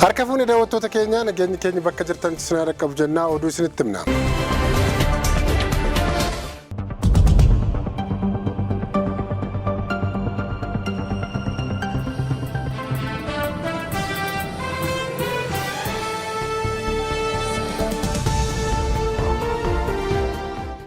Harka fuune daawwattoota keenyaa, nageenyi keenya bakka jirtanitti isin haa dhaqqabu jennaa, oduu isinitti himna.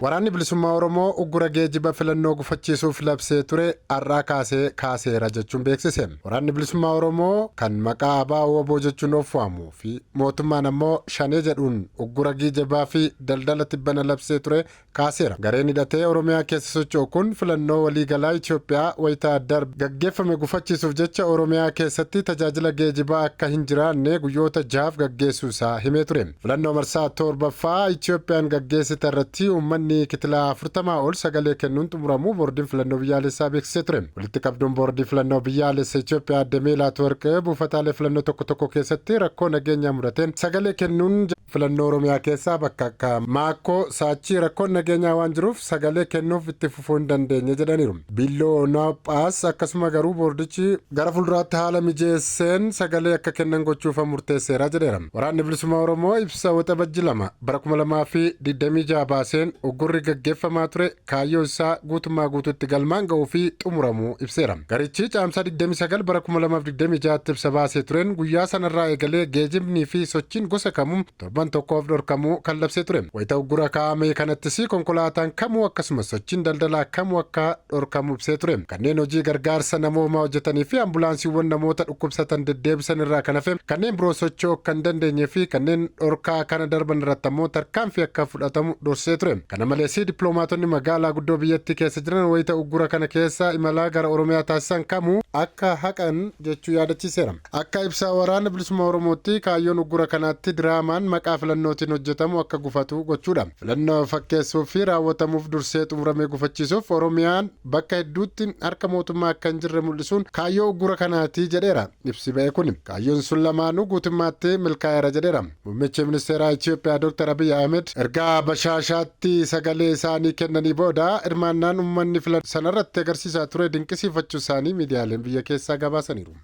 Waraanni Bilisummaa Oromoo uggura geejiba filannoo gufachiisuuf labsee ture har'aa kaasee kaaseera jechuun beeksise. Waraanni Bilisummaa Oromoo kan maqaa ABO WBO jechuun of waamuu fi mootummaan ammoo Shanee jedhuun uggura geejibaa fi daldala tibbana labsee ture kaaseera. Gareen hidhatee Oromiyaa keessa socho'u kun filannoo waliigalaa Itoophiyaa wayitaa darbe gaggeeffame gufachiisuuf jecha Oromiyaa keessatti tajaajila geejibaa akka hin jiraanne guyyoota 6f gaggeessuu isaa himee ture. Filannoo marsaa 7ffaa Itoophiyaan gaggeessite irratti uummanni kitilaa 40 ol sagalee kennuun xumuramuu Boordiin Filannoo Biyyaalessaa beeksisee ture. Walitti qabduun Boordii Filannoo Biyyaalessa Itoophiyaa Aadde Meelaatwarq buufataalee filannoo tokko tokko keessatti rakkoo nageenyaa mudateen sagalee kennuun filannoo Oromiyaa keessaa bakka akka Maakkoo, Saachii rakkoon nageenyaa waan jiruuf sagalee kennuuf itti fufuu hin dandeenye jedhaniiru. Biilloo Naaphaas akkasuma, garuu boordichi gara fuulduraatti haala mijeesseen sagalee akka kennan gochuufan murteesseera jedheera. Waraanni Bilisummaa Oromoo ibsa Waxabajji 2 bara 2026 baaseen uggurri gaggeeffamaa ture kaayyoo isaa guutummaa guutuutti galmaan ga'uu fi xumuramuu ibseera. Garichi Caamsaa 29 bara 2026tti ibsa baasee tureen guyyaa sanarraa eegalee geejibnii fi sochiin gosa kamuu torban tokkoof dhorkamuu kan labsee ture. Wayita uggura kaa'ame kanattis konkolaataan kamuu akkasumas sochiin daldalaa kamuu akka dhorkamu ibsee ture. Kanneen hojii gargaarsa namoomaa hojjetanii fi ambulaansiiwwan namoota dhukkubsatan deddeebisan irraa kan hafe kanneen biroo socho'uu akka hin dandeenye fi kanneen dhorkaa kana darban irratti ammoo tarkaanfii akka fudhatamu doorsisee ture. Kana malees, dippiloomaatonni magaalaa guddoo biyyattii keessa jiran wayita uggura kana keessa imalaa gara Oromiyaa taasisan kamuu akka haqan jechuu yaadachiiseera. Akka ibsa Waraana Bilisummaa Oromootti, kaayyoon uggura kanaatti diraamaan maqaa filannootiin hojjetamu akka gufatu gochuudha. Filannoo fakkeessuu fi raawwatamuuf dursee xumurame gufachiisuuf Oromiyaan bakka hedduutti harka mootummaa akka hin jirre mul'isuun kaayyoo uggura kanaati jedheera ibsi ba'e kuni. Kaayyoon sun lamaanuu guutummaatti milkaa'eera jedheera. Muummichi Ministeeraa Itoophiyaa Dr. Abiy Ahmed ergaa Bashaashaatti sagalee isaanii kennanii booda hirmaannaan uummanni filannoo sanarratti agarsiisaa ture dinqisiifachuu isaanii miidiyaaleen biyya keessaa gabaasaniiru.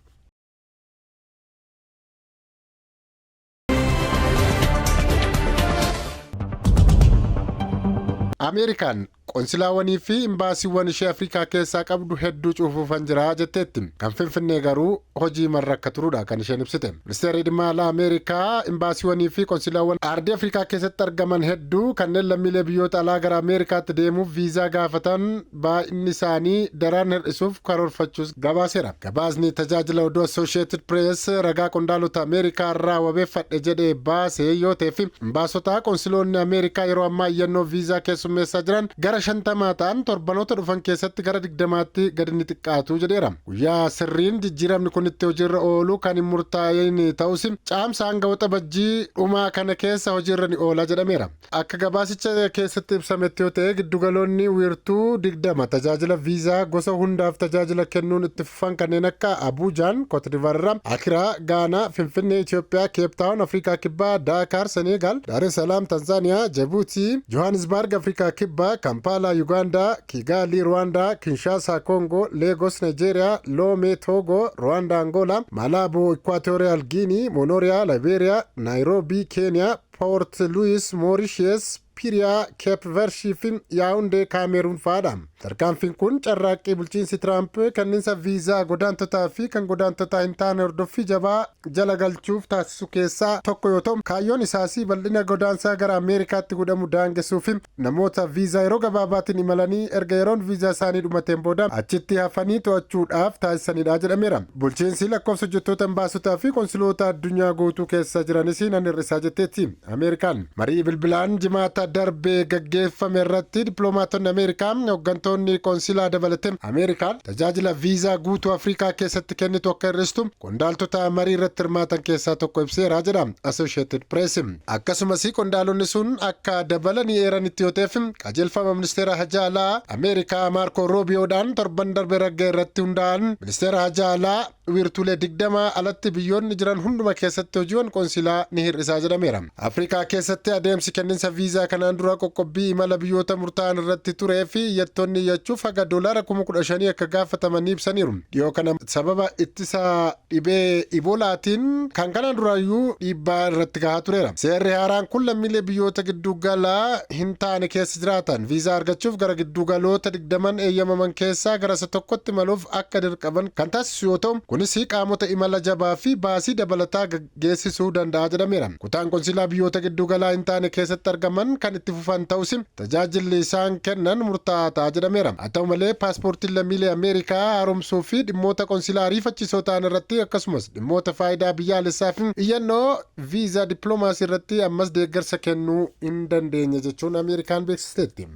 Ameerikaan qonsilaawwanii fi imbaasiiwwan ishee Afrikaa keessaa qabdu hedduu cufuufan jira jetteetti. Kan Finfinnee garuu hojii marra akka turudha kan isheen ibsite. Ministeerri dhimma alaa Ameerikaa imbaasiiwwanii fi qonsilaawwan ardii Afrikaa keessatti argaman hedduu kanneen lammiilee biyyoota alaa gara Ameerikaatti deemuuf viizaa gaafatan baay'inni isaanii daran hir'isuuf karoorfachuus gabaaseera. Gabaasni tajaajila oduu Associated Press ragaa qondaalota Ameerikaa irraa wabeeffadhe jedhee baase yoo ta'e fi imbaasota qonsiloonni Ameerikaa yeroo ammaa iyyannoo viizaa keessummeessaa jiran gara 50 ta'an torbanoota dhufan keessatti gara 20tti gadi ni xiqqaatu jedheera. Guyyaa sirriin jijjiiramni kun itti hojiirra oolu kan hin murtaa'in ta'us, Caamsa hanga Waxabajjii dhumaa kana keessa hojiirra ni oola jedhameera. Akka gabaasicha keessatti ibsametti yoo ta'e, giddugaloonni wiirtuu 20 tajaajila viizaa gosa hundaaf tajaajila kennuun itti fufan kanneen akka Abuujaan, Kootdivaar irraa, Akiraa, Gaanaa, Finfinnee, Itoophiyaa, Keep Taawun, Afrikaa Kibbaa, Daakaar, Seneegaal, Daar es Salaam, Tanzaaniyaa, Jabuutii, Johaanisbaarg, Afrikaa Kibbaa, Kampaalaa, Yugaandaa, Kiigaalii, Ruwaandaa, Kinshaasaa, Koongoo, Leegos, Naayijeeriyaa, Loomee, Toogoo, Ruwaandaa, Angoolaa, Maalaaboo, Ikwaatooriyaal Giinii, Monooriyaa, Laayibeeriyaa, Naayiroobii, Keeniyaa, Poort Luwis, Moorishees, Piriyaa, Keep Vershii fi Yaawundee, Kaameeruun fa'aadha. Tarkaanfiin kun carraaqqii bulchiinsi Tiraamp kenninsa viizaa godaantotaa fi kan godaantotaa hin taane hordoffii jabaa jala galchuuf taasisu keessaa tokko yoo ta'u, kaayyoon isaas bal'ina godaansaa gara Ameerikaatti godhamu daangessuu fi namoota viizaa yeroo gabaabaatiin imalanii erga yeroon viizaa isaanii dhumateen booda achitti hafanii to'achuudhaaf taasisanidha jedhameera. Bulchiinsi lakkoofsa hojjettoota imbaasotaa fi konsiloota addunyaa guutuu keessa jiranis nan hir'isaa jetteetti. Ameerikaan marii bilbilaan Jimaata darbe gaggeeffame irratti dippiloomaatonni Ameerikaa hooggantoonni konsilaa dabalatee Ameerikaan tajaajila viizaa guutuu Afrikaa keessatti kennitu akka hir'istu qondaaltota marii irratti hirmaatan keessaa tokko ibseera jedha Associated Press. Akkasumas, qondaalonni sun akka dabalanii eeranitti yoo ta'eef, qajeelfama ministeera hajaa alaa Ameerikaa Maarkoo Roobiyoodhaan torban darbe ragga'e irratti hundaa'an ministeera hajaa alaa Wiirtuulee 20 alatti biyyoonni jiran hunduma keessatti hojiiwwan qoonsilaa ni hir'isaa jedhameera. Afrikaa keessatti adeemsi kenninsa viizaa kanaan dura qoqqobbii imala biyyoota murtaa'an irratti turee fi iyyattoonni iyyachuuf haga doolaara 15,000 akka gaafatamanii ibsaniiru. Dhiyoo kana sababa ittisa dhibee Iboolaatiin kan kanaan duraayyuu dhiibbaa irratti gahaa tureera. Seerri haaraan kun lammiilee biyyoota giddugalaa hin taane keessa jiraatan viizaa argachuuf gara giddugaloota 20 eeyyamaman keessaa gara isa tokkotti maluuf akka dirqaman kan taasisu yoo ta'u, kunis qaamota imala jabaa fi baasii dabalataa geessisuu danda'a jedhameera. Kutaan qonsilaa biyyoota giddugalaa hin taane keessatti argaman kan itti fufan ta'us, tajaajilli isaan kennan murtaa'aa ta'a jedhameera. Haa ta'u malee, paaspoortiin lammiilee Ameerikaa haaromsuu fi dhimmoota qonsilaa ariifachiisoo ta'an irratti, akkasumas dhimmoota faayidaa biyyaalessaa fi iyyannoo viizaa dippiloomaasii irratti ammas deeggarsa kennuu hin dandeenye jechuun Ameerikaan beeksisteetti.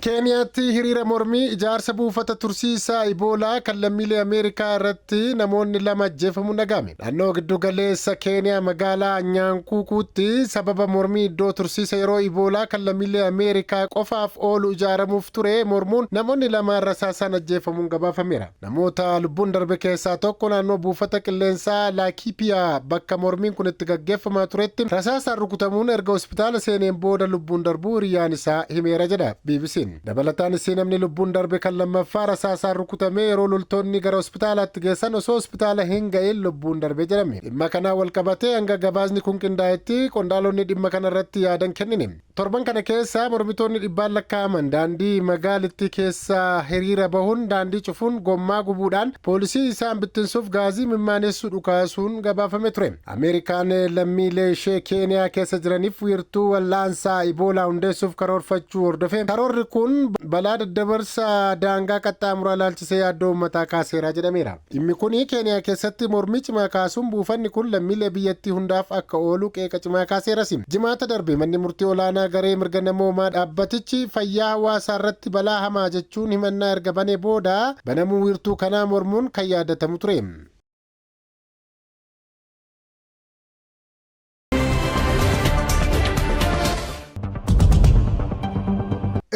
Keeniyaatti hiriira mormii ijaarsa buufata tursiisaa Iboolaa kan lammiilee Ameerikaa irratti namoonni lama ajjeefamuun dhaga'ame. Naannoo giddu galeessa Keeniyaa magaalaa Nyaankukuutti sababa mormii iddoo tursiisa yeroo Iboolaa kan lammiilee Ameerikaa qofaaf oolu ijaaramuuf ture mormuun namoonni lama rasaasaan ajjeefamuun gabaafameera. Namoota lubbuun darbe keessaa tokko naannoo buufata qilleensaa Laakiipiyaa bakka mormiin kun itti gaggeeffamaa turetti rasaasaan rukutamuun erga hospitaala seeneen booda lubbuun darbuu hiriyyaan isaa himeera jedha BBC'n. Dabalataanis, namni lubbuun darbe kan lammaffaa rasaasaan rukutamee yeroo loltoonni gara hospitaalaatti geessan osoo hospitaala hin ga'in lubbuun darbe jedhame. Dhimma kanaa wal qabatee hanga gabaasni kun qindaa'etti qondaalonni dhimma kana irratti yaadan kennine. Torban kana keessa mormitoonni dhibbaan lakkaa'aman daandii magaalittii keessa hiriira bahuun, daandii cufuun, gommaa gubuudhaan, poolisii isaan bittinsuuf gaazii mimmaanessu dhukaasuun gabaafame ture. Ameerikaan lammiilee ishee Keeniyaa keessa jiraniif wiirtuu wal'aansaa Iboolaa hundeessuuf karoorfachuu hordofe, karoorri kun balaa daddabarsa daangaa qaxxaamuraa ilaalchisee yaaddoo uummataa kaaseera jedhameera. Dhimmi kun Keeniyaa keessatti mormii cimaa kaasuun buufanni kun lammiilee biyyattii hundaaf akka oolu qeeqa cimaa kaaseeras. Jimaata darbe manni murtii olaanaa garee mirga namoomaa dhaabbatichi fayyaa hawaasaa irratti balaa hamaa jechuun himannaa erga banee booda banamuu wiirtuu kanaa mormuun kan yaadatamu ture.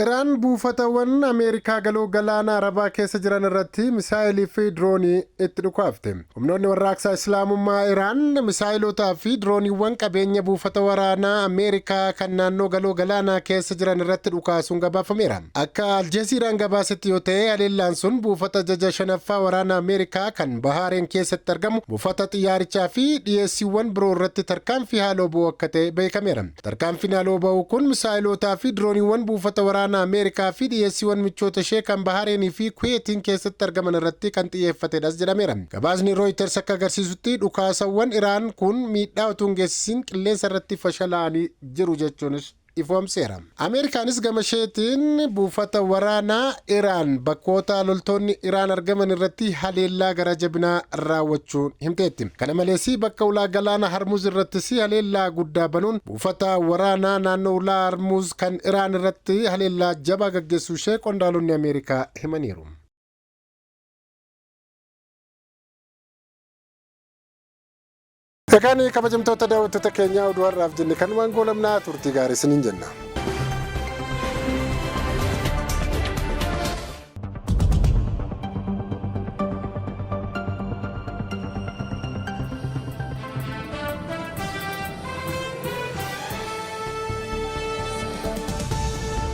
Iraan buufatawwan Ameerikaa galoo galaana Arabaa keessa jiran irratti misaayilii fi diroonii itti dhukaafte. Humnoonni warraaqsaa Islaamummaa Iraan misaayilotaa fi dirooniiwwan qabeenya buufata waraanaa Ameerikaa kan naannoo galoo galaanaa keessa jiran irratti dhukaasuun gabaafameera. Akka Aljeesiiraan gabaasetti yoo ta'e, haleellaan sun buufata ajaja shanaffaa waraana Ameerikaa kan Bahaareen keessatti argamu, buufata xiyyaarichaa fi dhiyeessiiwwan biroo irratti tarkaanfii haaloo bu'uu akka ta'e beekameera. Tarkaanfiin haaloo ba'uu kun misaayilotaa fi dirooniiwwan buufata waraana Ameerikaa fi dhiyeessiiwwan michoota ishee kan Bahareenii fi Kuweetiin keessatti argaman irratti kan xiyyeeffatedhas jedhameera. Gabaasni Reuters akka agarsiisutti, dhukaasawwan Iraan kun miidhaa utuu hin geessisin qilleensa irratti fashalaa'anii jiru jechuunis ifoomseera. Ameerikaanis gama isheetiin buufata waraanaa Iraan bakkoota loltoonni Iraan argaman irratti haleellaa gara jabinaa raawwachuun himteetti. Kana malees, bakka ulaa galaana Harmuz irrattis haleellaa guddaa banuun buufata waraanaa naannoo ulaa Harmuz kan Iraan irratti haleellaa jabaa gaggeessuu ishee qondaalonni Ameerikaa himaniiru. Egaan, kabajamtoota daawwattoota keenyaa, oduu har'aaf jenne kanumaan goolabnaa. Turtii gaarii isiniin jenna.